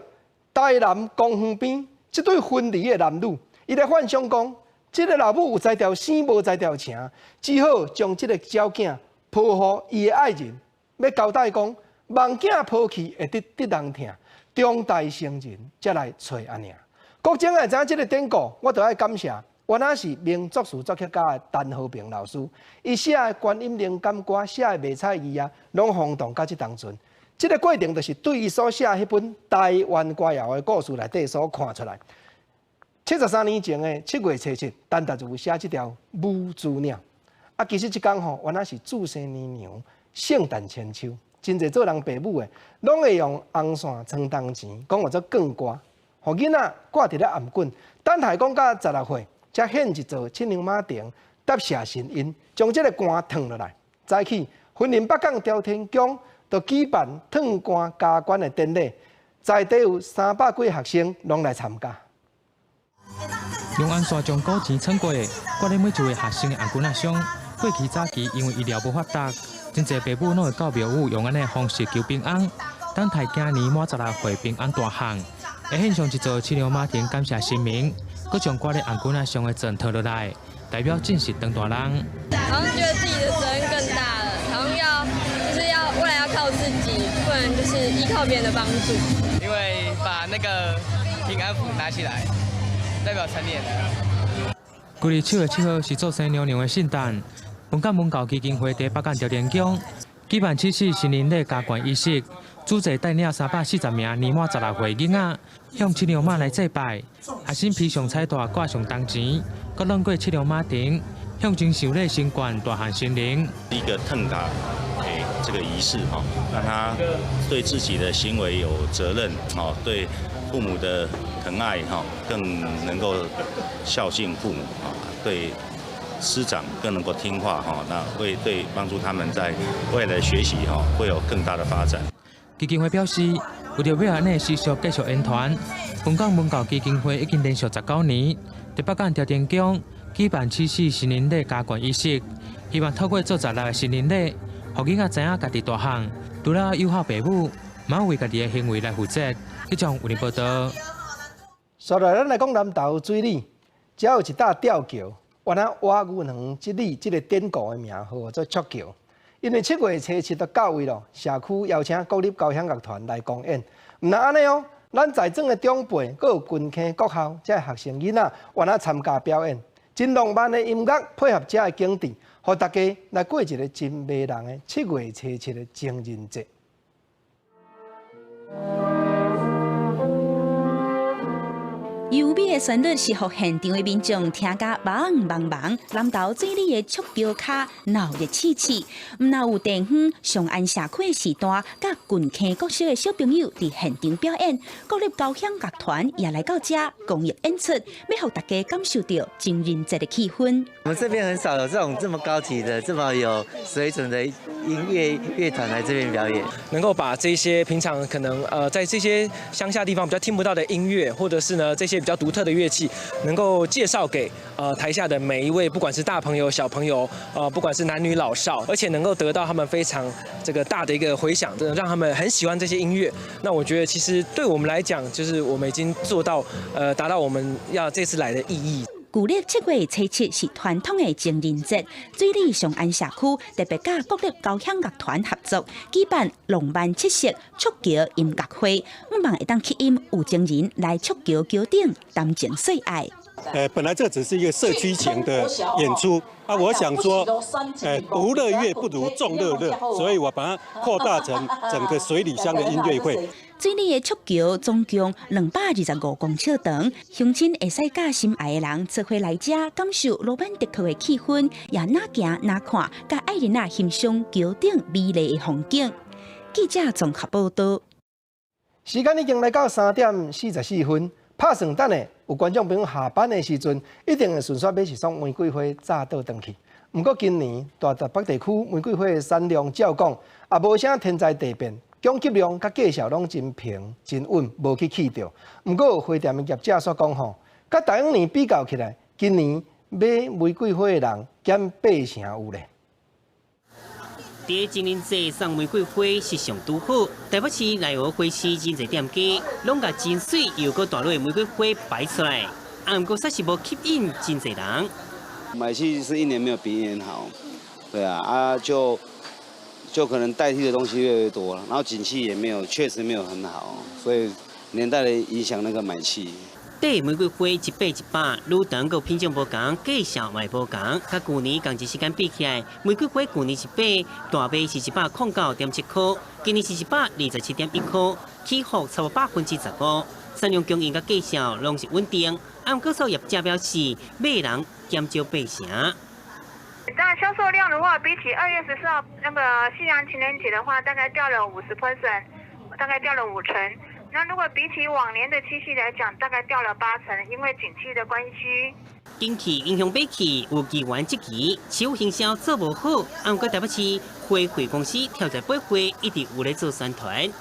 台南公園邊這對分離的男女，伊咧幻想講，這个老母有才調生，無才調成，只好將這个鳥囝抱予伊的愛人，欲交代講，夢囝抱去會得得人疼，長大成人才來揣阿娘。國珍會知影這个典故，我著愛感謝，原來是名作詞作曲家的陳和平老師，伊寫的《觀音靈感歌》，寫的迷彩字啊，攏轟動到這當陣。這个過程就是對伊所寫彼本台灣歌謠的故事內底所看出來。73年前的7月初7，陳達如寫這條《母子鳥》。啊，其實這工吼，原來是註生娘娘聖誕千秋，真濟做人爸母的，攏會用紅線藏銅錢，講號做掛歌，予囡仔掛佇咧頷頸，等待講到16歲，才獻一座七娘媽亭，答謝神恩，將這个官褪落來。早起，雲林北港朝天宮就舉辦褪官加官的典禮，在地有300幾學生攏來參加。用紅線將古錢藏過，掛佇每一位學生的頷頸仔上。過去早期因為醫療無發達，真濟爸母攏會到廟宇用按呢方式求平安，等待囝兒滿16歲平安大漢。會獻上一座七娘媽亭感謝神明，閣將掛佇頷頸仔上的鑽脫落來，代表正式當大人。好像覺得自己的責任更大了，好像要就是要未來要靠自己，不能就是依靠別人的幫助。因為把那個平安符拿起來，代表成年了。舊曆7月7號是祖先娘娘的聖誕，本港文教基金會佇北港朝天宮舉辦七夕成人禮加冠儀式，主祭帶領340名年滿16歲囡仔向七娘媽來祭拜，學生披上彩帶，掛上銅錢，閣攏過七娘媽亭，向徵受禮升冠大漢成人。一個褪卡這個儀式哈，讓他對自己的行為有責任哦，對父母的疼愛哈，更能夠孝敬父母啊，對師長更能夠聽話哈，那會對幫助他們在未來學習哈，會有更大的發展。基金會表示，為著欲按呢習俗繼續延傳，本港文教基金會已經連續19年，佇北港朝天宮舉辦七夕成人禮加冠儀式，希望透過做十六的成人禮，予囡仔知影家己大漢，除了友好爸母，嘛為家己的行為來負責。這種有報道。接來咱來講南投水里，遮有一搭吊橋，原來挖牛園這里這个典故的名號做觸橋。因為7月初7就到位咯，社區邀請國立交響樂團來公演。毋但按呢哦，咱在座的長輩，閣有軍坑國校這學生囡仔，原來參加表演，真浪漫的音樂配合遮的景致，予大家來過一个真迷人的7月初7的情人節。優美的旋律是予現場的民眾聽甲茫茫茫。南投水里的觸橋跤鬧熱刺刺，毋但有地方上安社區的時段，佮近坑國小的小朋友佇現場表演，國立交響樂團也來到遮公益演出，欲予大家感受著情人節的氣氛。我們這邊很少有這種這麼高級的、這麼有水準的音樂樂團來這邊表演，能夠把這些平常可能在這些鄉下地方比較聽不到的音樂，或者是呢這些比較獨特的樂器，能夠介紹給台下的每一位，不管是大朋友、小朋友，不管是男女老少，而且能夠得到他們非常這個大的一個迴響，真的讓他們很喜歡這些音樂。那我覺得其實對我們來講，就是我們已經做到達到我們要這次來的意義。舊曆7月初7是傳統的情人節，水里上安社區特別佮國立交響樂團合作舉辦浪漫七夕觸橋音樂會，向望會當吸引有情人來觸橋橋頂談情說愛。本來這只是一個社區型的演出啊，我想說，獨樂樂不如眾樂樂，所以我把它擴大成整個水里鄉的音樂會。水里的觸橋總共225公尺長，鄉親會使佮心愛的人做伙來遮，感受羅曼蒂克的氣氛，也若行若看，佮愛人仔欣賞橋頂美麗的風景。記者綜合報道。時間已經來到3點44分，拍算等下有觀眾朋友下班的時陣，一定會順紲欲一束玫瑰花紮倒轉去。毋過今年大台北地區玫瑰花的產量照講，也無啥天災地變。供給量佮價數攏真平真穩，無去起著。毋過花店的業者煞講吼，佮逐往年比較起來，今年買玫瑰花的人減八成有咧。佇情人節送玫瑰花是上拄好，台北市內湖花市真濟店家，攏共真媠又閣大朵的玫瑰花擺出來，啊，毋過煞是無吸引真濟人。買氣是一年沒有比一年好，對啊，啊就可能代替的東西越來越多了，然後景氣也沒有，確實沒有很好，所以連帶的影響那個買氣。這玫瑰花一把一百，愈長閣品種無仝，價數嘛無仝。佮舊年仝一時間比起來，玫瑰花舊年一把大賣是109.7箍，今年是127.1箍，起伏超過15%。產量供應佮價數攏是穩定，啊，毋過業者表示買人減少八成。但銷售量的話，比起2月14號那個西洋情人節的話，大概掉了50%，大概掉了5成。那如果比起往年的七夕來講，大概掉了8成，因為景氣的關係。景氣影響買氣，有議員質疑，市府行銷做無好，啊，毋過台北市花卉公司跳在八花一直有咧做宣傳。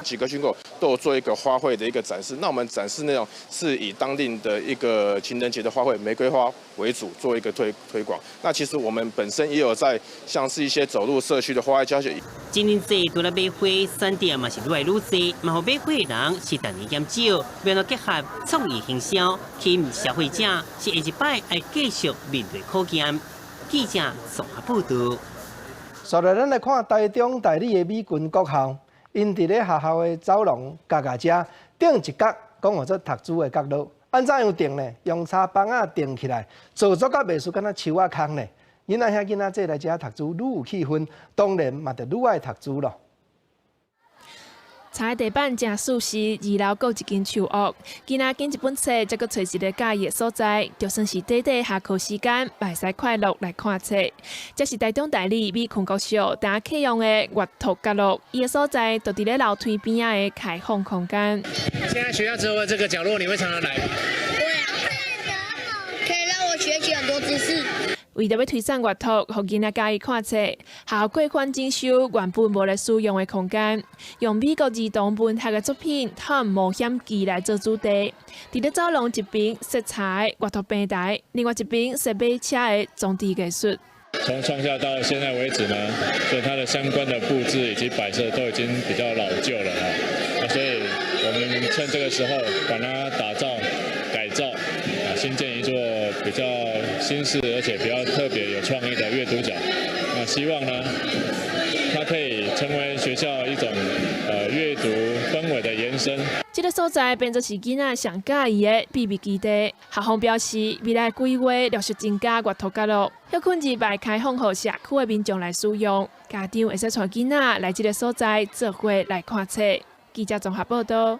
幾個軍購都有做一個花卉的一個展示，那我們展示內容是以當地的一個情人節的花卉玫瑰花為主，做一個推廣。那其實我們本身也有在像是一些走入社區的花藝教學。情人節除了買花，選擇嘛是愈來愈濟，嘛予買花的人是逐年減少。欲按怎結合創意行銷，吸引消費者，是下一擺愛繼續面對考驗。記者綜合報導。接落來，咱來看台中大里的美軍國校。𪜶佇咧學校的走廊角仔遮釘一角，講號做讀書的角落。按怎樣釘呢？用柴枋仔釘起來，做作甲袂輸敢若樹仔空咧。囡仔遐囡仔濟來遮讀書，愈有氣氛，當然嘛就愈愛讀書咯。踩地板誠舒適，二樓閣有一間樹屋。囡仔揀一本冊，才閣揣一个佮意的所在，就算是短短下課時間，嘛會使快樂來看冊。這是台中大里美軍國小儋啟用的閱讀角落，伊的所在就佇咧樓梯邊仔的開放空間。現在學校只有這個角落，你會常常來嗎？會啊，可以讓我學習很多知識。為著欲推廣閱讀，予囡仔佮意看冊，學校過番整修原本無咧使用的空間，用美國兒童文學的作品《湯姆冒險記》來做主題。佇咧走廊一邊設冊的閱讀平台，另外一邊設馬車的裝置藝術。從創校到現在為止呢，所以它的相關的佈置以及擺設都已經比較老舊了哈，所以我們趁這個時候把它打造、改造，啊，新建一座比較新式而且比較特別、有創意的閱讀角。那希望呢，它可以成為學校一種閱讀氛圍的延伸。這个所在變做是囡仔上佮意的秘密基地。校方表示，未來幾月陸續增加閱讀角落，歇睏日會開放予社區的民眾來使用，家長會使帶囡仔來這个所在做伙來看冊。記者綜合報導。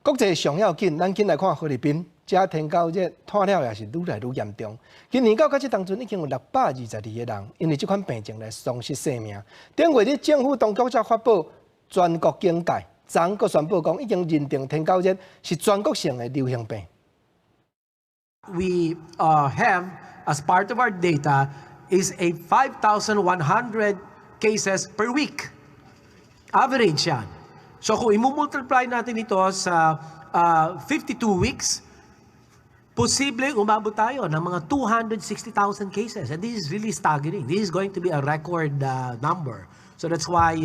國際上要緊，咱緊來看菲律賓，遮天狗熱湠了也是愈來愈嚴重。今年到這當陣已經有622個人因為這款病症來喪失性命。頂月日政府當局才發布全國警戒，昨閣宣布講已經認定天狗熱是全國性的流行病。 We have as part of our data is a 5,100 cases per week. Average yan. So kung i-multiply natin ito sa 52 weeks, posible umabot tayo ng mga 260,000 cases. And this is really staggering. This is going to be a record number. So that's why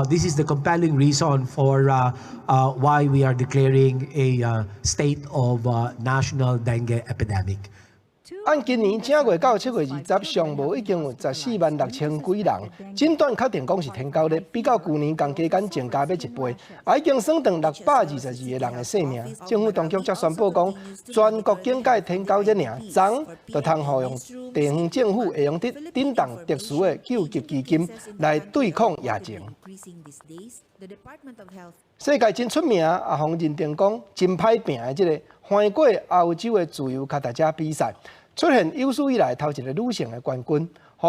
this is the compelling reason for why we are declaring a state of national dengue epidemic. 按今年正月到7月20，上無已經有146,000幾人診斷確定講是天狗熱，比較舊年仝加減增加欲一倍，也已經損斷622個人的性命。政府當局才宣布講，全國警戒天狗熱爾，昨就通予用地方政府會用得振動特殊的救急基金來對抗疫情。世界真出名，也予認定講真歹拚的這个橫過歐洲的自由跤踏車比賽，出現有史以來頭一个女性的冠軍，予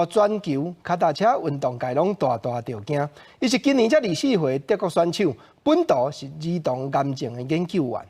全球跤踏車運動界攏大大著驚。伊是今年才24歲德國選手，本圖是兒童癌症的研究員。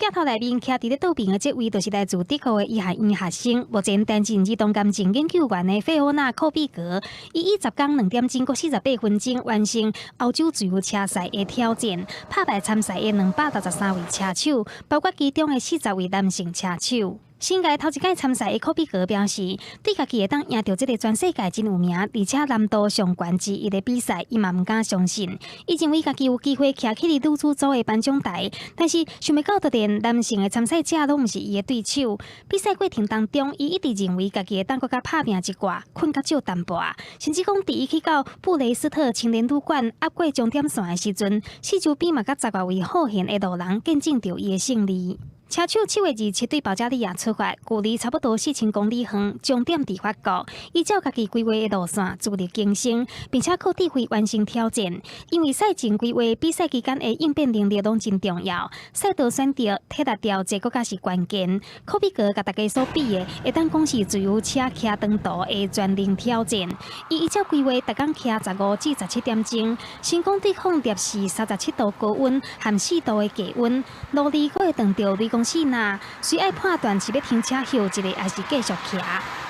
鏡頭內面徛佇咧倒爿的這位，就是來自德國的醫學院學生，目前擔任兒童癌症研究員的費歐娜·科比格。伊以10工2點鐘閣48分鐘完成歐洲自由車賽的挑戰，拍敗參賽的263位車手，包括其中的40位男性車手。生涯頭一擺參賽的科比格表示，對家己會當贏著這个全世界真有名，而且難度上懸之一的比賽，伊嘛毋敢相信。伊認為家己有機會徛起佇女子組的頒獎台，但是想袂到，就連男性的參賽者攏毋是伊的對手。比賽過程當中，伊一直認為家己會當閣較拍拚一寡，睏較少淡薄，甚至講佇伊去到布雷斯特青年旅館壓過終點線的時陣，四周邊嘛佮10外位好閒的路人見證著伊的勝利。車手7月27對保加利亞出發，距離差不多4000公里遠，終點佇法國。依照家己規劃的路線，自力更生，並且靠智慧完成挑戰。因為賽前規劃、比賽期間的應變能力攏真重要，賽道選擇、體力調節閣較是關鍵。科比格佮大家所比的，會當講是自由車騎長途的全能挑戰。伊依照規劃，逐工騎15至17點鐘，成功對抗攝氏37度高溫和4度的低溫，路裡閣會撞著雷公死若，隨愛判斷是欲停車歇一下，抑是繼續騎。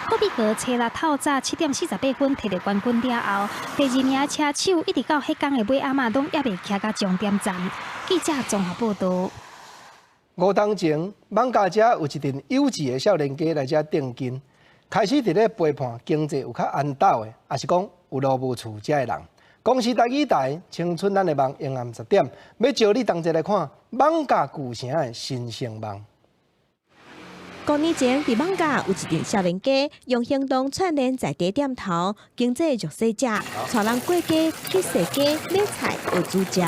科比格初六透早7點48分摕著冠軍了後，第二名車手一直到彼工的尾暗仔，攏猶未騎到終點站。記者綜合報導。5冬前，艋舺遮有一陣幼稚的少年家來遮定根，開始佇咧陪伴經濟有較安斗的，抑是講有路無厝遮的人。公視台語台青春咱的夢，下暗10點，欲招你同齊來看艋舺舊城的新生夢。五年前，佇艋舺有一陣少年家，用行動串聯在地店頭經濟弱勢者，帶人過街去踅街買菜學煮食。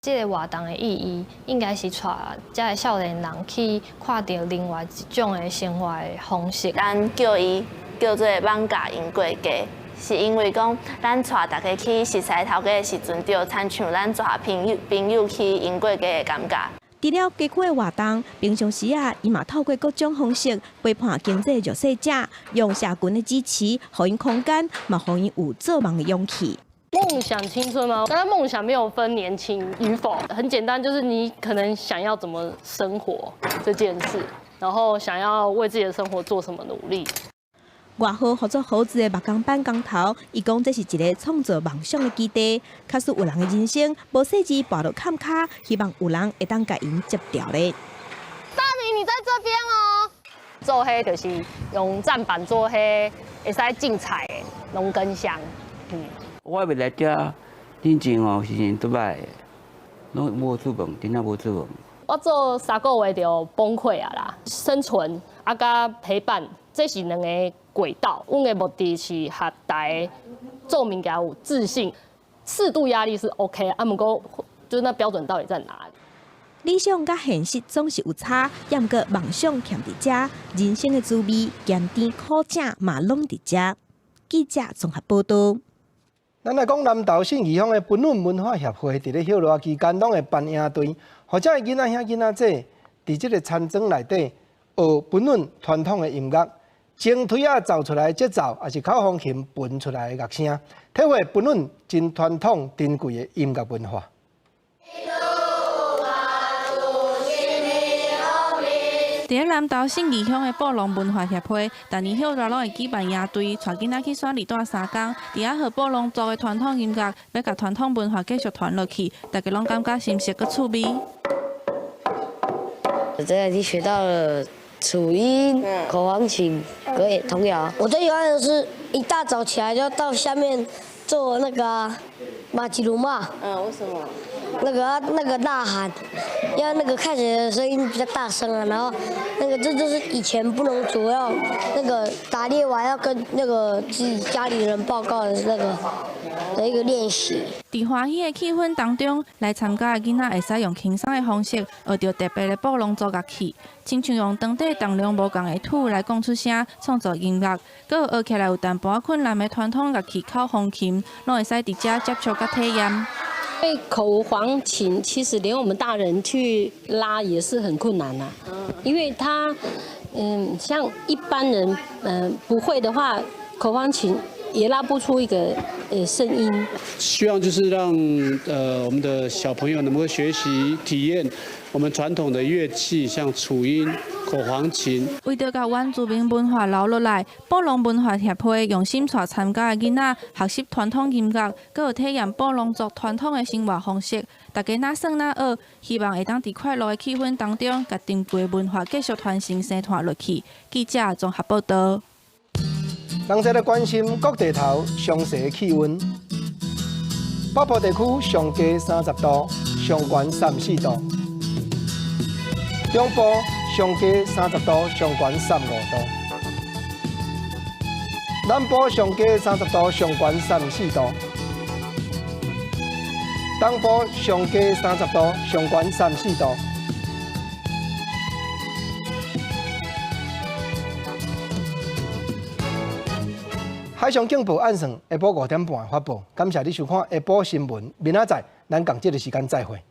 這个活動的意義，應該是帶遮个少年人去看著另外一種的生活的方式。咱叫伊叫做艋舺鶯過街，是因為講咱帶大家去熟似頭家的時陣，就親像咱帶朋友朋友去鶯過街的感覺。除了街區的活動，平常時啊，伊嘛透過各種方式陪伴經濟弱勢者，用社群的支持，予𪜶空間，嘛予𪜶有做夢的勇氣。夢想青春嗎？當然夢想沒有分年輕與否，很簡單，就是你可能想要怎麼生活這件事，然後想要為自己的生活做什麼努力。外號號做猴子的木工班工頭，伊講這是一个創造夢想的基地。假使有人的人生無細緻跋落坎跤，希望有人會當共𪜶接牢咧。大明，你在這邊哦。做彼就是用棧板做彼會使種菜的農耕箱。我欲來遮，以前哦時陣拄擺，攏無出門，真正無出門。我做3個月就崩潰啊啦，生存啊佮陪伴，這是兩個軌道。阮的目的是予大家做物件有自信，適度壓力是 OK，啊，毋過就是那標準到底在哪裡？理想佮現實總是有差，猶毋過夢想欠佇遮，人生的滋味鹹甜苦汫嘛攏佇遮。記者綜合報導。咱來講南投信義鄉的奔塭文化協會，佇咧歇熱期間，攏會辦營隊，予遮的囡仔兄囡仔姊，佇這个田莊內底學奔塭傳統的音樂，前推仔奏出來的節奏，抑是口風琴彈出來的樂聲，體會奔塭真傳統珍貴的音樂文化。佇咧南投信義鄉的布農文化協會，逐年歇熱攏會舉辦營隊，帶囡仔去山裡蹛3工，佇遐學布農族的傳統音樂，欲共傳統文化繼續傳落去，大家攏感覺新鮮閣趣味。我在這裡學到了楚音、口簧琴、歌童謠。我最喜歡的是一大早起來就到下面做那個馬吉魯嘛。嗯，為什麼？那個吶喊，要那個看起來聲音比較大聲啊，然後那個這就是以前布農族要那個打獵完要跟那個自己家裡人報告的那個的一個練習。佇歡喜的氣氛當中，來參加的囡仔會使用輕鬆的方式學著特別的布農族樂器，親像用當地重量無仝的土來講出聲，創造音樂，閣有學起來有淡薄仔困難的傳統樂器口風琴，攏會使佇遮接觸佮體驗。因為口簧琴其實連我們大人去拉也是很困難呐，因為它，像一般人，不會的話，口簧琴也拉不出一個聲音。希望就是讓我們的小朋友能夠學習體驗我們傳統的樂器，像楚音、口簧琴。為著共原住民文化留落來，布農文化協會用心帶參加的囡仔學習傳統音樂，閣有體驗布農族傳統的生活方式。大家若耍若學，希望會當佇快樂的氣氛當中，共珍貴文化繼續傳承生傳落去。記者綜合報道。人再來關心各地頭詳細氣溫。北部地區上低30度，上懸34度；中部上低30度，上懸35度；南部上低30度，上懸34度；東部上低30度，上懸34度。海上警報按算下晡5點半發布。感謝你收看下晡新聞，明仔載咱仝這个時間再會。